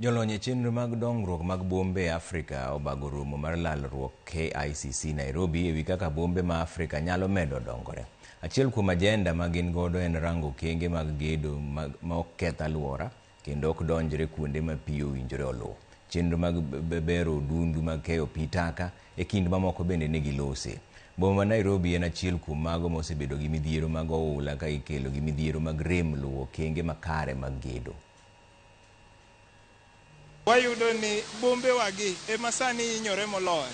Jolony e chenro mag dongruok mag bombe e Afrika obago romo mar lalruok KICC Nairobi ewi kaka bombe ma Afrika nyalo medo dongore. Achiel kuom ajenda ma gin godo en rango okenge mag gedo ma ok keth aluora kendo ok donjre kuonde ma pi owinjore oluw. Chenro mag bero odundu mag keyo pi taka e kind mamoko bende ne gilose. Boma ma Nairobi en achiel kuom mago ma osebedo gi midhiero mag oula ka ikelo gi midhiero mag rem luwo okenge makare mag gedo. Wayudo ni bombewagi ema sani hinyore moloyo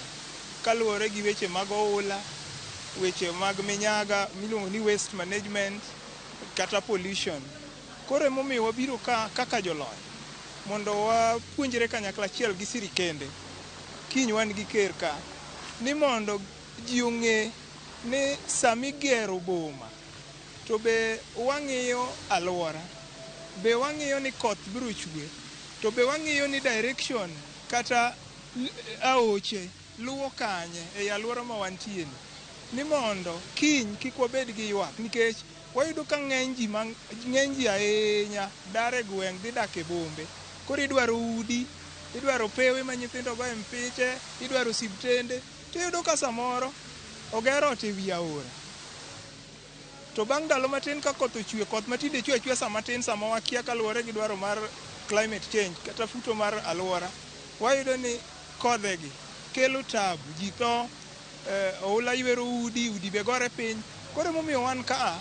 kaluwore gi weche mag oula, weche mag minyaga miluongo ni waste management kata pollution. Koro emomiyo wabiro ka kaka jolony mondo wapuonjre kanyakla achiel gi sirikende, kiny wan gi ker ka, ni mondo ji ong'e ni sami gero boma to be wang'iyo alwora, be wang'iyo ni koth biro chwe, to be wang'iyo ni direction kata aoche luwo kanye ei alwora ma wantie ni, ni mondo kiny kik wabed gi ywak nikech wayudo ka ng'eny ji ahinya dar e gweng' dhi dak e bombe. Koro idwaro udi, idwaro pewe ma nyithindo goye mpiche, idwaro osiptende, tiyudo ka samoro oger ot e wi aora. To bang' ndalo matin ka koth ochwe, koth matinde chwe achweya sama tin sama wakia kaluwore gi dwaro mar climate change kata futo mar alwora, wayudo ni kodhegi kelo tabu, ji tho, oula ywero udi, udi be gore piny. Koro emomiyo wan kaa.